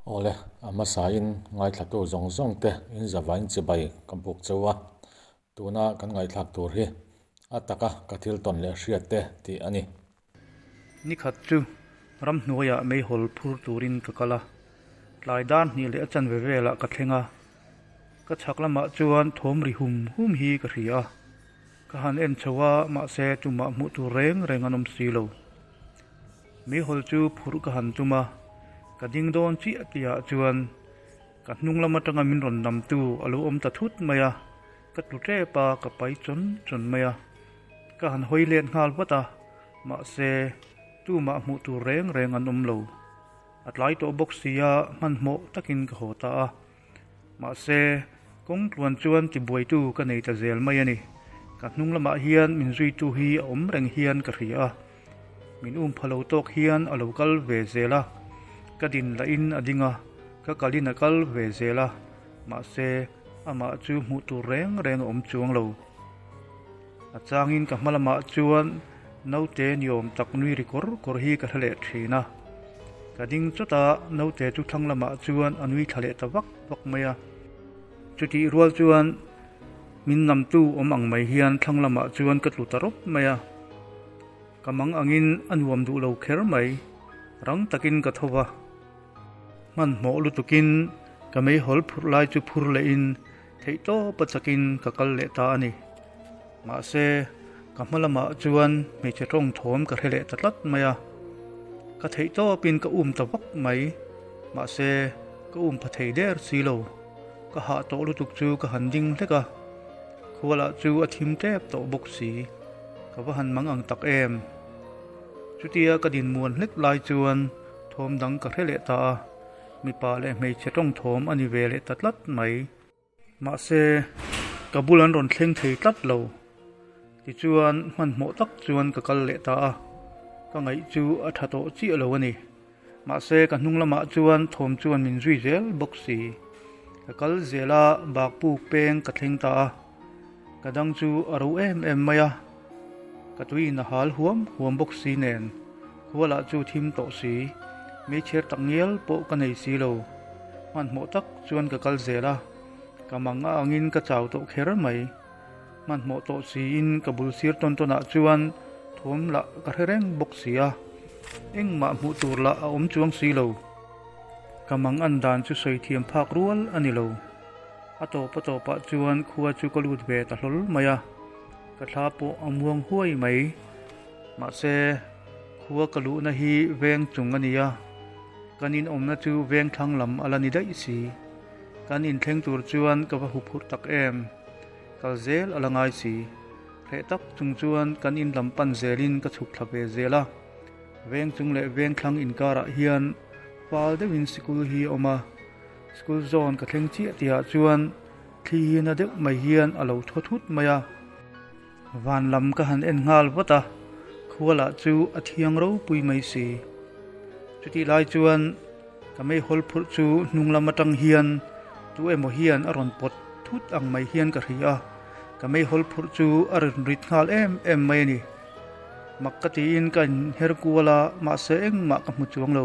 Awle, a hmasain ngaithlatu zawng zawng te in zavain chibai ka buk cheu a, tuna kan ngaihthlak tur hi a taka ka thil tawn leh hriat te tih a ni. Nikhat chu ramhnuaiah meihawl phur turin ka kal a, tlai dar hnih leh a chanve velah ka thleng a, ka chhak lamah chuan thawm ri hum hum hi ka hria a, ka han en chho a mahse tumah hmuh tur reng reng an awm si lo. Meihawl chu phurh ka han tum a, ka ding dawn chiah tihah chuan ka hnung lam atanga min rawn namtu a lo awm ta thut mai a, ka tlu tep a, ka pai chawn chawn mai a. Ka han hawi let nghal vat a, mahse tumah hmuh tur reng reng an awm lo. A tlai tawh bawk si a, hmanhmawh takin ka haw ta a. Mahse kawng tluan chuan tibuaitu ka nei ta zel mai a ni. Ka hnung lamah hian min zuitu hi a awm reng hian ka hria a. Min um pha lo tawk hian a lo kal ve zel a, ka din lahin a ding a, ka kalin a kal ve zel a, mahse amah chu hmuh tur reng reng a awm chuang lo. A changin ka hma lamah chuan naute ni awm tak nui ri kawr kawr hi ka hre leh thin a. Ka ding chawt a, naute chu thlang lamah chuan a nui thla leh ta vak vak mai a. Chutih rual chuan min namtu awm ang mai hian thlang lamah chuan ka tlu ta rawp mai a. Ka mang angin a nuam duh lo kher mai, rang takin ka tho va. Hmanhmawh lutukin ka meihawl phurh lai chu phur lehin Theihtawpa chakin ka kal leh ta a ni. Mahse, ka hma lamah chuan hmeichhe tawng thawm ka hre leh ta tlat mai a. Ka theihtawpin ka um ta vak mai. Mahse, ka um pha thei der si lo. Ka hah tawh lutuk chu ka han ding hlek a. Khualah chu a thim tep tawh bawk si. Ka va han mang ang tak em. Chutia ka dinmuan hlek lai chuan thawm dang ka hre leh ta a. Mipa leh hmeichhe tawng thawm a ni ve leh ta tlat mai. Mahse, ka bul an rawn thleng thei tlat lo. Tichuan, hmanhmawh tak chuan ka kal leh ta a, ka ngaih chu a tha tawh chiah lo a ni. Mahse, ka hnung lamah chuan thawm chuan min zui zel bawk si. Ka kal zel a, bakpuk peng ka thleng ta a, ka dang chu a ro em em mai a, ka tuiin a hal huam huam bawk si nen, khualah chu thim tawh si, meichher tak ngial pawh ka nei si lo. Hmanhmawh tak chuan ka kal zel a, ka mang a angin ka chau tawh kher mai. Hmanhmawh tawh siin ka bul sir tawn tawnah chuan thawm lah ka hre reng bawk si a, engmah hmuh tur lah a awm chuang si lo. Ka mang an dan chu sawi thiam phak rual a ni lo. A tawp a tawpah chuan khua chu ka lut ve ta hlawl mai a, ka thla pawh a muang huai mai. Mahse, khua ka luhna hi veng chung a ni a, kan inawmna chu veng thlang lam a la ni daih si. Kan inthleng tur chuan ka va huphurh tak em? Kal zel a la ngai si. Hreh tak chung chuan kan in lam pan zelin ka chhuk thla ve zel a. Veng chung leh veng thlang inkarah hian fal deuhin sikul hi a awm a. School zawn ka thleng chiah tihah chuan thli hi na deuh mai hian a lo thaw thut mai a. Van lam ka han en nghal vat a, khualah chu a thiang ropui mai si. Chutih lai chuan ka meihawl phurh chu hnung lam atang hian tu emaw hian a rawn pawt thut ang mai hian ka hria a, ka meihawl phurh chu a rawn rit nghal em em mai a ni. Mak ka tiin ka inher kual a, mahse engmah ka hmu chuang lo.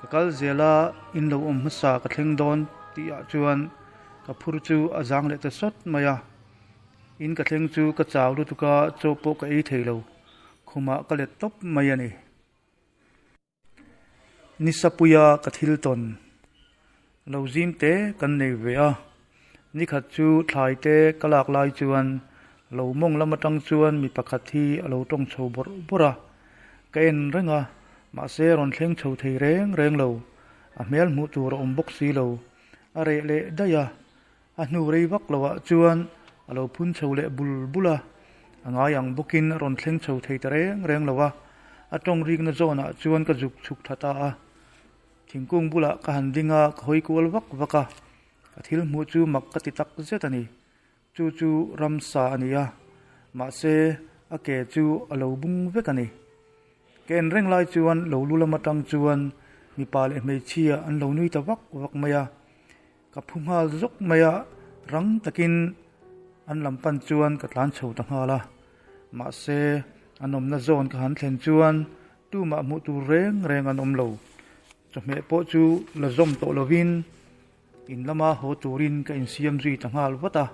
Ka kal zel a, in lo awm hmasa ka thleng dawn tihah chuan ka phur chu a zang leh ta sawt mai a. In ka thleng chu ka chau lutuk a, chaw pawh ka ei thei lo. Khumah ka let tawp mai a ni. Nisapuia ka thil tawn lo zim te kan nei ve a, nikhat chu thlai te ka lak lai chuan lo mawng lam atang chuan mi pakhat hi a lo tawng chho bawrh bawrh a, ka en reng a, mahse rawn thleng chho thei reng reng lo, a hmel hmuh tur a awm bawk si lo, a reh leh daih a. A hnu rei vak loah chuan a lo phun chho leh bul bul a, a ngai ang bawkin a rawn thleng chho thei ta reng reng lo a, a tawng rikna zawnah chuan ka zuk chhuk tha ta a. Thingkung bulah ka han ding a, ka hawi kual vak vak a, ka thil hmuh chu mak ka ti tak zet a ni. Chu chu ramsa a ni a, mahse a ke chu a lo bung vek a ni. Ka en reng lai chuan lo lu lam atang chuan mipa leh hmeichhia an lo nui ta vak vak mai a. Ka phu nghal zawk mai a, rang takin an lam pan chuan ka tlan chho ta nghal a. Mahse, an awmna zawn ka han thlen chuan tumah hmuh tur reng reng an awm lo. Chawhmeh pawh chu la zawm tawh lovin in lama haw turin ka insiam zui ta nghal vat a.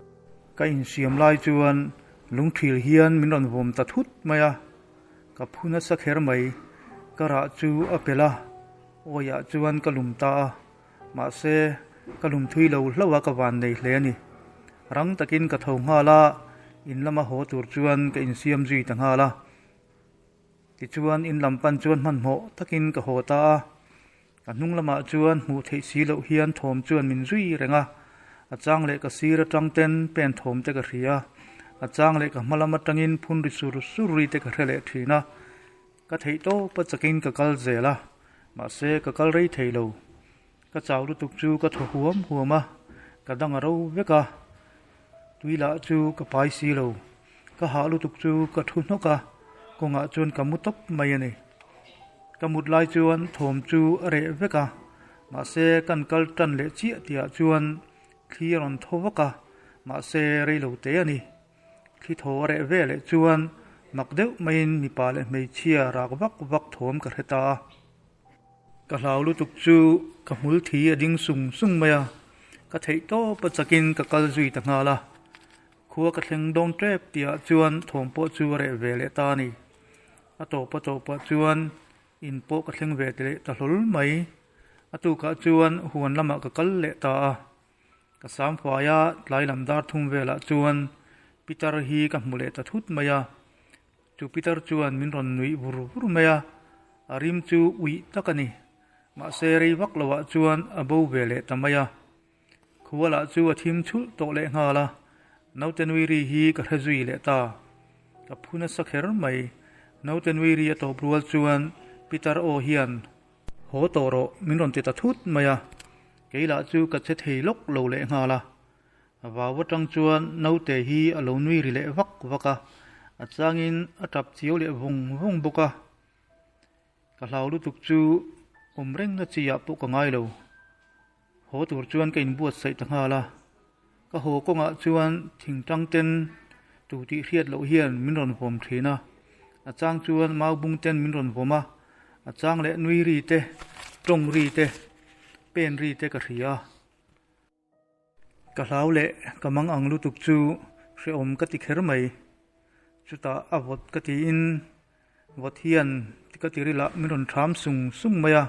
Ka insiam lai chuan lungthil hian min rawn vawm ta thut mai a, ka phu nasa kher mai. Ka rah chu a pel a, awiah chuan ka lum ta a, mahse ka lum thui lo hlauh a ka van nei hle a ni. Rang takin ka tho nghal a, in lama haw tur chuan ka insiam zui ta nghal a. Tichuan in lam pan chuan hmanhmawh takin ka haw ta a, ka hnung lamah chuan hmuh theih si loh hian thawm chuan min zui reng a, a chang leh ka sir atang ten pen thawm te ka hria a, a chang leh ka hma lam atangin phun ri sur sur ri te ka hre leh thin a, ka theih tawp a chakin ka kal zel a, mahse ka kal rei thei lo, ka chau lutuk chu ka thaw huam huam a, ka dang a ro vek a, tui lah chu ka pai si lo. Ka hah lutuk chu ka thu hnawk a, kawngah chuan ka mu tawp mai a ni. Ka mut lai chuan thawm chu a reh vek a, mahse kan kal tan leh chiah tihah chuan thli a rawn thaw vak a, mahse rei lo te a ni. Thli thaw a reh ve leh chuan mak deuh maiin mipa leh hmeichhia rak vak vak thawm ka hre ta a. Ka hlau lutuk chu ka hmul thi a ding sung sung mai a, ka theih tawp a chakin ka kal zui ta nghal a. Khua ka thleng dawn tep tihah chuan thawm pawh chu a reh ve leh ta a ni. A tawp a tawpah chuan in pawh ka thleng ve leh ta hlawl mai. A tukah chuan huan lamah ka kal leh ta a. Ka sam fai a, tlai lam dar thum velah chuan Pitar hi ka hmu leh ta thut mai a. Chu Pitar chuan min rawn nuih vur vur mai a, a rim chu uih tak a ni. Mahse rei vak loah chuan a bo ve leh ta mai a. Khua lah chu a thim chhulh tawh leh nghal a, naute nui ri hi ka hre zui leh ta. Ka phu nasa kher mai. Naute nui ri a tawp rual chuan Peter aw hian, Haw tawh rawh, min rawn ti ta thut mai a. Kei lah chu ka che thei lawk lo leh nghal a. A vau atang chuan naute hi a lo nui ri leh vak vak a, a changin a tap chiau leh vung vung bawk a. Ka hlau lutuk chu awm reng na chi ah pawh ka ngai lo. Haw tur chuan ka inbuatsaih ta nghal a, ka haw kawngah chuan thingtang ten tu tih hriat loh hian min rawn vawm thin a, a chang chuan mau bung ten min rawn vawm a, a chang leh nui ri te, tawng ri te, pen ri te ka hria a. Ka hlau leh ka mang ang lutuk chu hrehawm ka ti kher mai. Chutah a vawt ka tiin vawt hian ka ti ril ah min rawn thram sung sung mai a.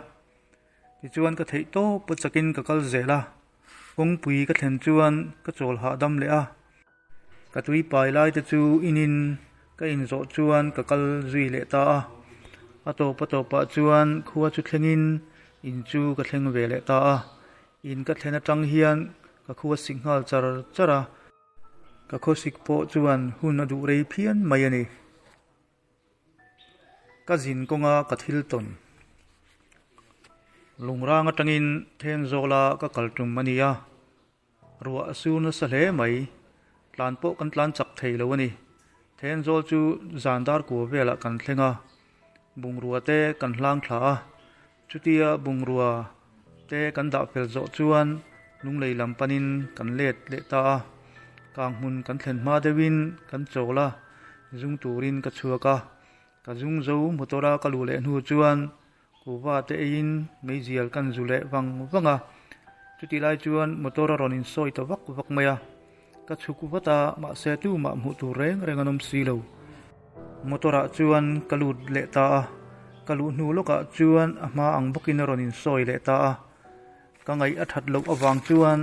Tichuan ka theih tawp a chakin ka kal zel a, kawngpui ka thlen chuan ka chawl hahdam leh a. Ka tui pai lai te chu inin ka inzawh chuan ka kal zui leh ta a. A tawp a tawpah chuan khua chu thlengin in chu ka thleng ve leh ta a. In ka thlen atang hian ka khua sik nghal char char a. Ka khawsik pawh chuan hun a duh rei phian mai a ni. Ka zin kawnga ka thil tawn. Lungrang atangin Thenzawla ka kal tum a ni a, ruah a sur nasa hle mai. Tlan pawh kan tlan chak thei lo a ni. Thenzawl chu zan dar kua velah kan thleng a, bungrua te kan hlang thla a. Chutia bungrua te kan dah fel zawh chuan lunglei lam panin kan let leh ta a, kang hmun kan thlen hma deuhin kan chawl a, zung turin ka chhuak a, ka zung zo motor a ka luh leh hnu chuan kuhva te eiin meizial kan zu leh vang vang a, chutih lai chuan motor a rawn insawi ta vak vak mai a, ka chhuk vat a mahse tumah hmuh tur reng reng an awm si lo. Motor ah chuan ka lut leh ta a, ka luh hnu lawkah chuan a hma ang bawkin a rawn insawi leh ta a, ka ngaih a that loh avang chuan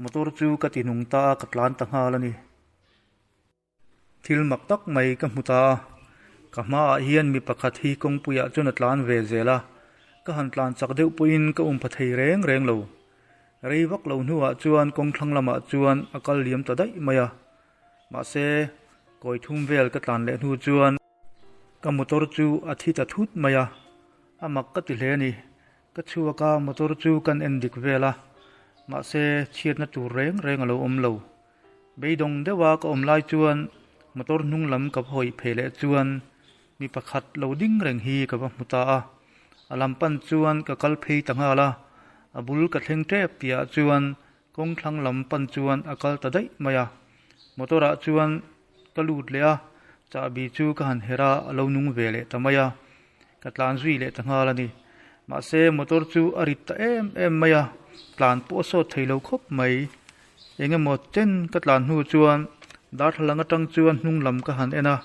motor chu ka ti hnung ta a, ka tlan ta nghal a ni. Thil mak tak mai ka hmu ta a, ka hmaah hian mi pakhat hi kawngpuiah chuan a tlan ve zel a, ka han tlan chak deuh pawhin ka um pha thei reng reng lo. Rei vak lo hnuah chuan kawngthlang lamah chuan a kal liam ta daih mai a. Mahse, kawi thum vel ka tlan leh hnu chuan ka motor chu a thi ta thut mai a, a mak ka ti hle a ni. Ka chhuak a, motor chu kan en dik vel a, mahse chhiatna tur reng reng a lo awm lo. Beidawng deuha ka awm lai chuan motor hnung lam ka va hawi phei leh chuan mi pakhat lo ding reng hi ka va hmu ta a, a lam pan chuan ka kal phei ta nghal a, a bul ka thleng tep tihah chuan Kawng thlang lam pan chuan a kal ta daih mai a, motor ah chuan ka lut leh a, chahbi chu ka han herh a, a lo nung ve leh ta mai a, ka tlan zui leh ta nghal a ni. Mahse motor chu a rit ta em em mai a, tlan pawh a sawt thei lo khawp mai. Eng emaw chen ka tlan hnu chuan darthlalang atang chuan hnung lam ka han en a,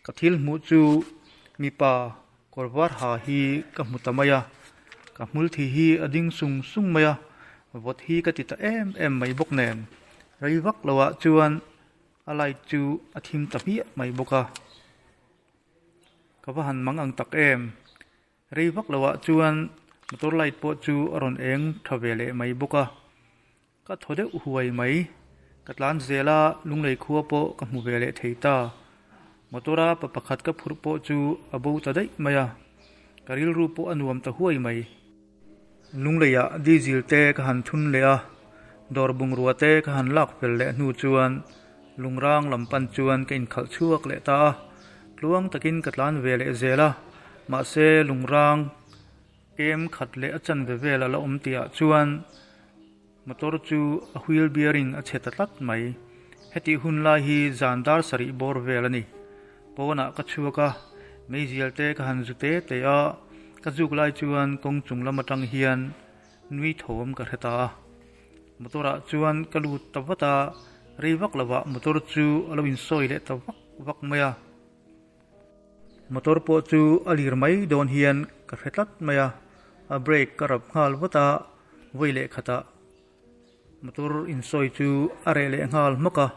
ka thil hmuh chu mipa kawr var ha hi ka hmu ta mai a, ka hmul thi hi a ding sung sung mai a, vawt hi ka ti ta em em mai bawk nen. Rei vak lo ah chuan a light chu a thim ta hmiah mai bawk a, ka va han mang ang tak em. Rei vak lo ah chuan motor light pawh chu a rawn eng tha ve leh mai bawk a, ka thaw deuh huai mai. Ka tlan zel a, lunglei khua pawh ka hmu ve leh thei ta. Motor a pa pakhat ka phurh pawh chu a bo ta daih mai a, ka rilru pawh a nuam ta huai mai. Lungleiah diesel te ka han thun leh a, dawr bungrua te ka han lak fel leh hnu chuan Lungrang lam pan chuan ka inkhalh chhuak leh ta a, tluang takin ka tlan ve leh zel a, mahse lungrang kem khat leh a chanve vel a la awm tihah chuan motor chu a wheel bearing a chhe ta tlat mai. Hetih hun lai hi zan dar sarih bawr vel a ni. Pawnah ka chhuak a, meizial te ka han zu te te a, ka zuk lai chuan kawng chung lam atang hian nui thawm ka hre ta a. Motor ah chuan ka lut ta vat a, rei vak lovah motor chu a lo insawi leh ta vak vak mai a. Motor pawh chu a lir mai dawn hian ka hre tlat mai a, a brake ka rap nghal vat a, vawi leh khatah motor insawi chu a reh leh nghal hmawk a.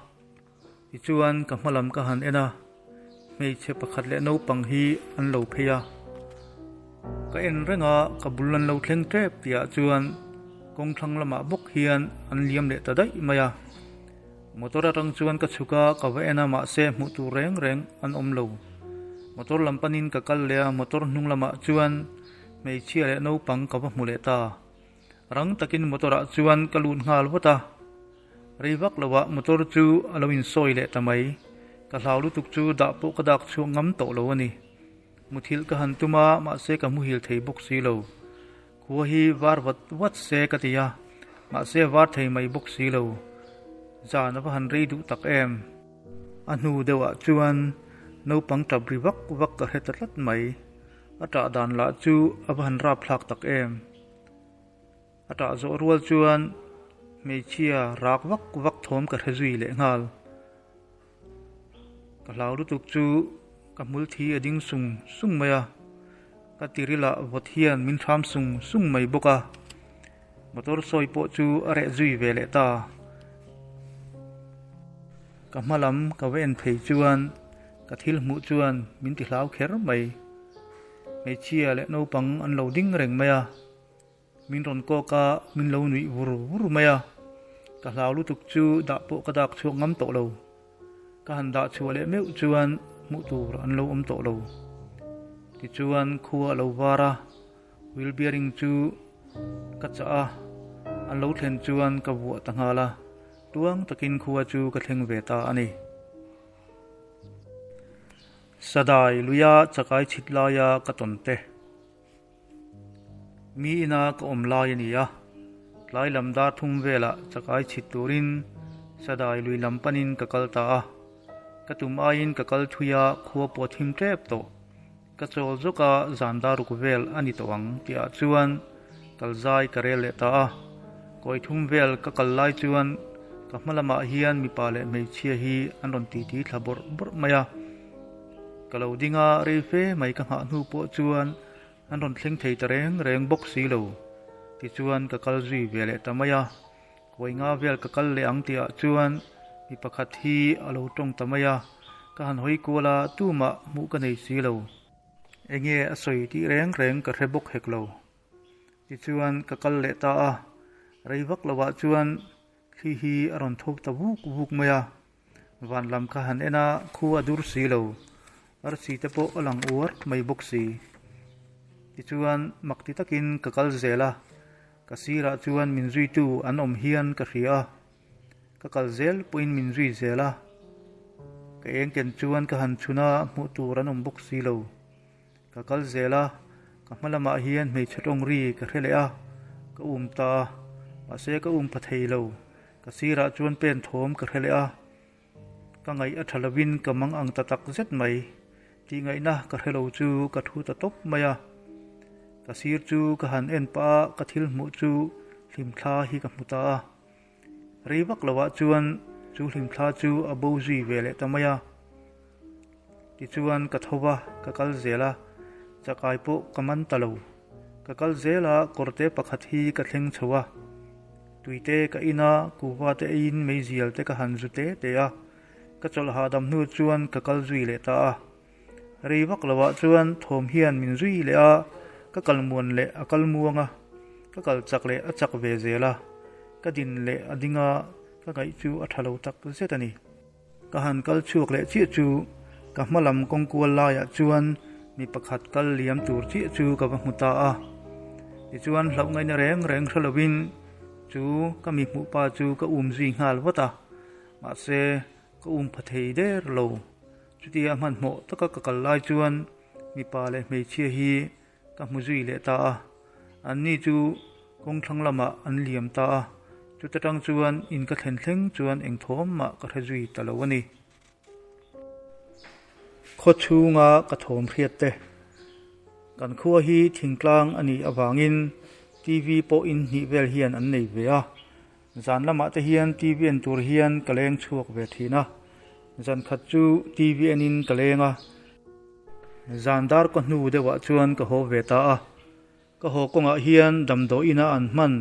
Tichuan ka hma lam ka han en a, hmeichhe pakhat leh naupang hi an lo phei a. Ka en reng a, ka bul an lo thleng tep tihah chuan kawng thlang lamah bawk hian an liam leh ta daih mai a. Motor atang chuan ka chhuk a, ka va en a mahse hmuh tur reng reng an awm lo. Motor lam panin ka kal leh a, motor hnung lamah chuan hmeichhia leh naupang ka va hmu leh ta. Rang takin motor ah chuan ka lut nghal vat a. Rei vak lovah motor chu a lo insawi leh ta mai. Ka hlau lutuk chu dah pawh ka dak chhuak ngam tawh lo a ni. Muthilh ka han tum a, mahse ka muhil thei bawk si lo. Khua hi var vat vat se ka ti a, mahse var thei mai bawk si lo. Zan a va han rei duh tak em. A hnu deuhah chuan naupang tap ri vak vak ka hre ta tlat mai. A tah dan lah chu a va han rapthlak tak em. A tah zawh rual chuan hmeichhia rak vak vak thawm ka hre zui leh nghal. Ka hlau lutuk chu ka hmul thi a ding sung sung mai a, ka tirilah vawt hian min hram sung sung mai bawk a. Motor sawi pawh chu a reh zui ve leh ta. Ka hma lam ka va en phei chuan ka thil hmuh chuan min ti hlau kher mai. Hmeichhia leh naupang an lo ding reng mai a. Min rawn kawk a, min lo nuih vur vur mai a. Ka hlau lutuk chu dah pawh ka dak chhuak ngam tawh lo. Ka han dah chhuah leh meuh chuan hmuh tur an lo awm tawh lo. Tichuan khua a lo var a, wheel bearing chu ka chah a, an lo thlen chuan ka vuah ta nghal a, tuang takin khua chu ka thleng ve ta a ni. Sadai luia chakai chhit laia ka tawn te. Mi ina ka awm lai a ni a, tlai lam dar thum velah chakai chhit turin Sadai lui lam panin ka kal ta a. Ka tum aiin ka kal thui a, khua pawh a thim tep tawh. Ka chawl zawk a, zan dar ruk vel a ni tawh ang tihah chuan kal zai ka rel leh ta a. Kawi thum vel ka kal lai chuan ka hma lamah hian mipa leh hmeichhia hi an rawn titi thla bawrh bawrh mai a. Ka lo ding a, rei fe mai ka nghah hnu pawh chuan an rawn thleng thei ta reng reng bawk si lo. Tichuan ka kal zui ve leh ta mai a, kawi nga vel ka kal leh ang tihah chuan mi pakhat hi a lo tawng ta mai a, ka han hawi kual a, tumah hmuh ka nei si lo. Enge a sawi tih reng reng ka hre bawk hek lo. Tichuan ka kal leh ta a, rei vak lovah chuan thli hi a rawn thawk ta vuk vuk mai a. Van lam kha han en a, khu a dur si lo. Arsi te pawh a lang uar mai bawk si. Tichuan mak ti takin ka kal zel a, ka sirah chuan min zuitu an awm hian ka hria a. Ka kal zel pawhin min zui zel a, ka eng ken chuan ka han chhun a, hmuh tur an awm bawk si lo. Ka kal zel a, ka hma lamah hian hmeichhe tawng ri ka hre leh a, ka um ta a, mahse ka um pha thei lo. Ka sirah chuan pen thawm ka hre leh a, ka ngaih a tha lovin ka mang ang ta tak zet mai. Tih ngaihna ka hre lo chu ka thu ta tawp mai a. Ka sir chu ka han en pah a, ka thil hmuh chu hlimthla hi ka hmu ta a. Rei vak lovah chuan chu hlimthla chu a bo zui ve leh ta mai a. Tichuan ka tho va, ka kal zel a, chakai pawh ka man ta lo. Ka kal zel a, kawrte pakhat hi ka thleng chho a. Tuite ka in a, kuhva te eiin meizial te ka han zu te te a. Ka chawlh hahdam hnu chuan ka kal zui leh ta a. Rei vak lovah chuan thawm hian min zui leh a, ka kal muan leh a kal muang a, ka kal chak leh a chak ve zel a, ka din leh a ding a, ka ngaih chu a tha lo tak zet a ni. Ka han kal chhuak leh chiah chu ka hma lam kawng kual laiah chuan mi pakhat kal liam tur chiah chu ka va hmu ta a. Tichuan hlauh ngaihna reng reng hre lovin chu ka mi hmuh pa chu ka um zui nghal vat a, mahse ka um pha thei der lo. Chutia hmanhmawh taka ka kal lai chuan mipa leh hmeichhia hi ka hmu zui leh ta a, anni chu kawng thlang lamah an liam ta a, chuta tang chuan in ka thlen thleng chuan eng thawm mah ka hre zui ta lo a ni. Khaw chhunga ka thawm hriat te, kan khua hi thingtlang a nih avangin TV pawh in hnih vel hian an nei ve a, Zan lamah te hian TV en tur hian ka leng chhuak ve thin a, zan khat chu TV enin ka leng a, zan dar kaw hnu deuhah chuan ka haw ve ta a, ka haw kawngah hian damdawi ina an hman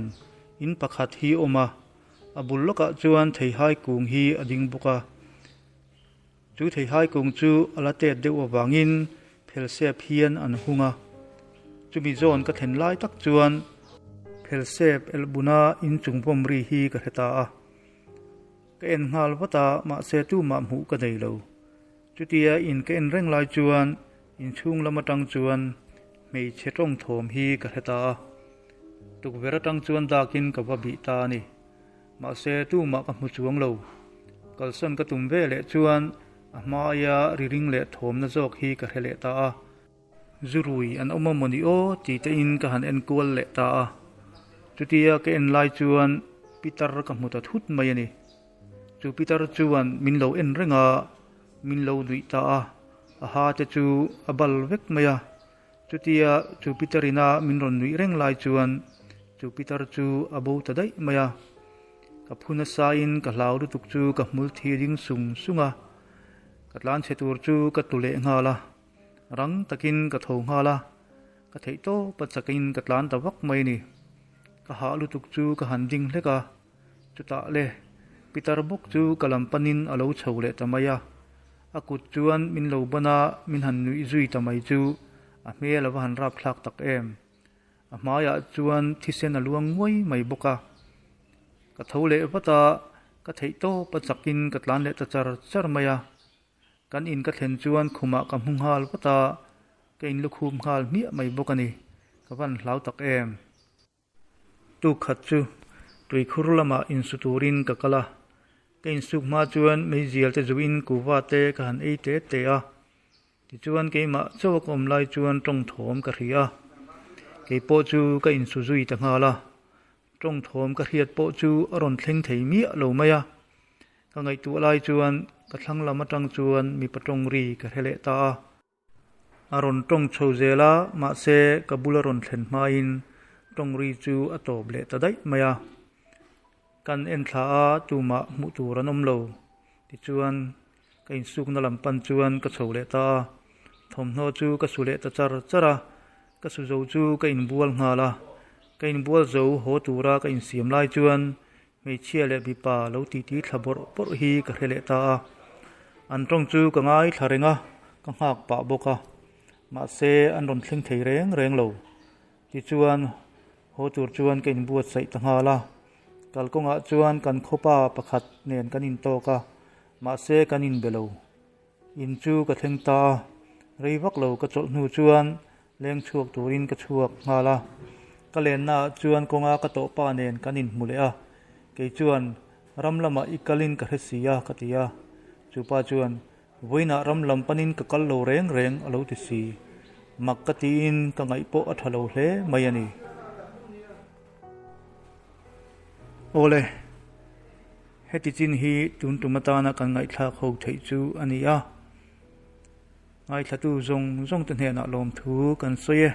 in pakhat hi awm a, a bul lawkah chuan theihai kung hi a ding bawk a, chu theihai kung chu a la tet deuh avangin phelsep hian an hung a, chumi zawn ka thlen lai tak chuan phelsep elhbuna inchung vawm ri hi ka hre ta a, ka en nghal vat a, mahse tumah hmuh ka nei lo. Chutia in ka en reng lai chuan inchhung lam atang chuan hmeichhe tawng thawm hi ka hre ta a, tukverh atang chuan dakin ka va bih ta a ni. Mahse tumah ka hmu chuang lo. Kalsan ka tum ve leh chuan a hmaia ri ring leh thawmna zawk hi ka hre leh ta a. Zurui an awm a mawni aw ti tein ka han en kual leh ta a. Chutia ka en lai chuan Pitar ka hmu ta thut mai a ni. Chu Pitar chuan min lo en reng a, min lo nuih ta a. A ha te chu a bal vek mai a. Chutia chu Pitar ina min rawn nuih reng lai chuan chu Pitar chu a bo ta daih mai a. Ka phu nasain ka hlau lutuk chu ka hmul thi ding sung sung a. Ka tlan chhe tur chu ka tlu leh nghal a. Rang takin ka tho nghal a, ka theih tawp a chakin ka tlan ta vak mai a ni. Ka hah lutuk chu ka han ding hlek a, chutah le Pitar bawk chu ka lam panin a lo chho leh ta mai a. A kut chuan min lo ban a, min han nuih zui ta mai chu a hmel a va han rapthlak tak em. A hmaiah chuan thisen a luang nguai mai bawk a. Ka tho leh vat a, ka theih tawp a chakin ka tlan leh ta char char mai a. Kan in ka thlen chuan khumah ka hmu nghal vat a, ka in lukhum nghal hmiah mai bawk a ni. Ka van hlau tak em. Tuk khat chu tuikhur lamah insu turin ka kal a, ka insuk hma chuan meizial te zuin kuva te ka han ei te te a. Tichuan keimah chauh a ka awm lai chuan tawng thawm ka hria a, keipawh chu ka insu zui ta nghal a. Tawng thawm ka hriat pawh chu a rawn thleng thei miah lo mai a. Ka ngaihtuah lai chuan ka thlang lam atang chuan mipa tawng ri ka hre leh ta a. A rawn tawng chho zel a, mahse ka bula rawn thlen hmain tawng ri chu a tawp leh ta daih mai a. Kan en thla a, tumah hmuh tur an awm lo. Tichuan ka insukna lam pan chuan ka chho leh ta a, thawmhnaw chu ka su leh ta char char a, ka su zo chu ka inbual nghal a. Ka inbual zo haw tura ka insiam lai chuan Hmeichhia leh mipa lo titi thla bawrh bawrh hi ka hre leh ta a, an tawng chu ka ngaithla reng a, ka nghak pah bawk a, mahse an rawn thleng thei reng reng lo. Tichuan haw tur chuan ka inbuatsaih ta nghal a, kalkawngah chuan kan khawpa pakhat nen kan intawk a, mahse kan inbe lo. In chu ka thleng ta a, rei vak lo ka chawlh hnu chuan Leng chhuak turin ka chhuak nghal a, ka lenna ah chuan kawnga ka tawh pa nen kan inhmu leh a, kei chuan ram lamah i kalin ka hre si a ka ti a, chu pa chuan vawiinah ram lam panin ka kal lo reng reng a lo ti si, mak ka tiin ka ngaih pawh a tha lo hle mai a ni. Awle, heti chin hi tun tum atana kan ngaihthlak ho theih chu a ni a. Ngaithlatu zawng zawng te hnenah lawmthu kan sawi e.